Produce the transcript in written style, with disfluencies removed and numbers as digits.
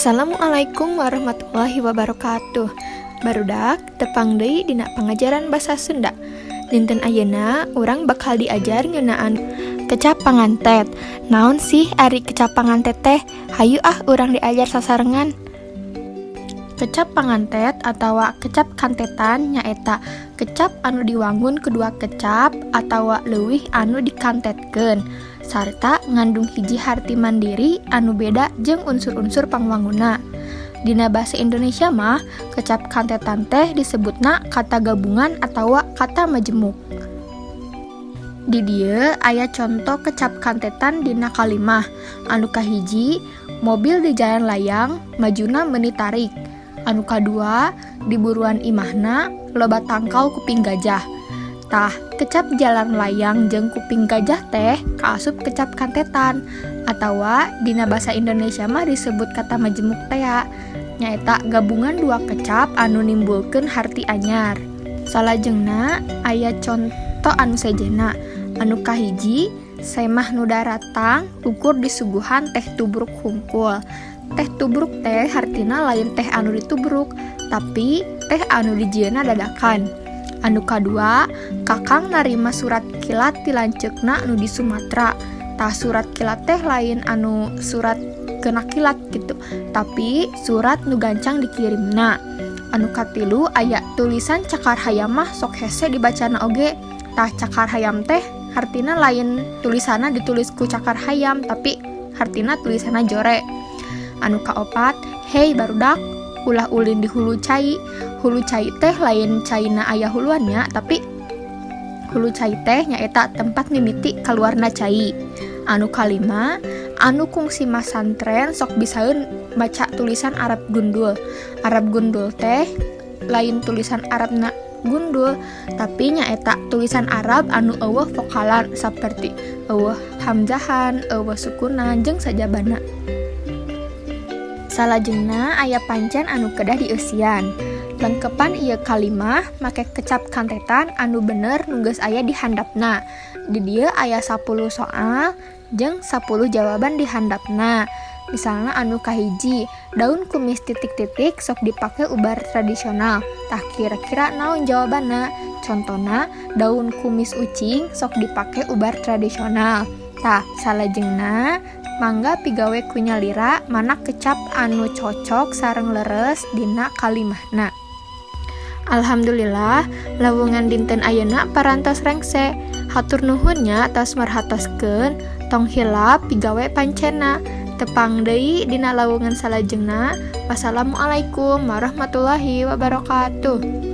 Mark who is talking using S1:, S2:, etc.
S1: Assalamualaikum warahmatullahi wabarakatuh. Barudak, tepang deui dina pangajaran basa Sunda. Dinten ayeuna urang bakal diajar ngeunaan kecap pangantet. Naon sih ari kecap pangantet teh? Hayu ah, urang diajar sasarengan. Kecap pangantet atawa kecap kantetan nyaeta kecap anu diwangun ku dua kecap atawa leuwih anu dikantetkeun sarta ngandung hiji harti mandiri anu beda jeung unsur-unsur pangwangunna. Dina basa Indonesia mah kecap kantetan teh disebutna kata gabungan atawa kata majemuk. Di dieu aya conto kecap kantetan dina kalimah. Anu kahiji, mobil di jalan layang majuna meuni tarik. Anu kadua, di buruan imahna loba tangkal kuping gajah. Tah, kecap jalan layang jeung kuping gajah teh kaasup kecap kantetan atawa dina basa Indonesia mah disebut kata majemuk tea, nyaeta gabungan dua kecap anu nimbulkeun harti anyar. Salajengna aya conto anu sejenna. Anu kahiji, semah nu daratang ukur disuguhan teh tubruk hungkul. Teh tubruk teh hartina lain teh anu ditubruk, tapi teh anu dijieunna dadakan. Anu kadua, kakang narima surat kilat ti lanceukna nu di Sumatra. Tah, surat kilat teh lain anu surat kena kilat gitu, tapi surat nu gancang dikirimna. Anu katilu, aya tulisan cakar hayam mah sok hese dibacana oge. Tah, cakar hayam teh hartina lain tulisanna ditulis ku cakar hayam, tapi hartina tulisanna jore. Anu kaopat, hey barudak, ulah ulin di hulu cai. Hulu cai teh lain caina aya huluannya, tapi hulu cai teh nyaeta tempat mimiti kaluarna cai. Anu kalima, anu kungsi masantren sok bisaeun maca tulisan Arab gundul. Arab gundul teh lain tulisan Arabna gundul, tapi nyaeta tulisan Arab anu euweuh vokalan, saperti euweuh hamzahan, euweuh sukunan, jeung sajabana. Salajengna aya pancen anu kedah dieusian. Lengkepan ieu kalimah make kecap kantetan anu bener nu geus aya di handapna. Di dieu aya 10 soal jeung 10 jawaban di handapna. Misalna anu kahiji, daun kumis titik-titik sok dipake ubar tradisional. Tah, kira-kira naon jawabanna? Contona, daun kumis ucing sok dipake ubar tradisional. Tah, salajengna mangga pigawe ku nyalira mana kecap anu cocok sareng leres dina kalimahna. Alhamdulillah, lawungan dinten ayeuna parantos rengse. Hatur nuhun nya tos merhatoskeun. Tong hilap pigawe pancenna. Tepang deui dina lawungan salajengna. Wassalamualaikum warahmatullahi wabarakatuh.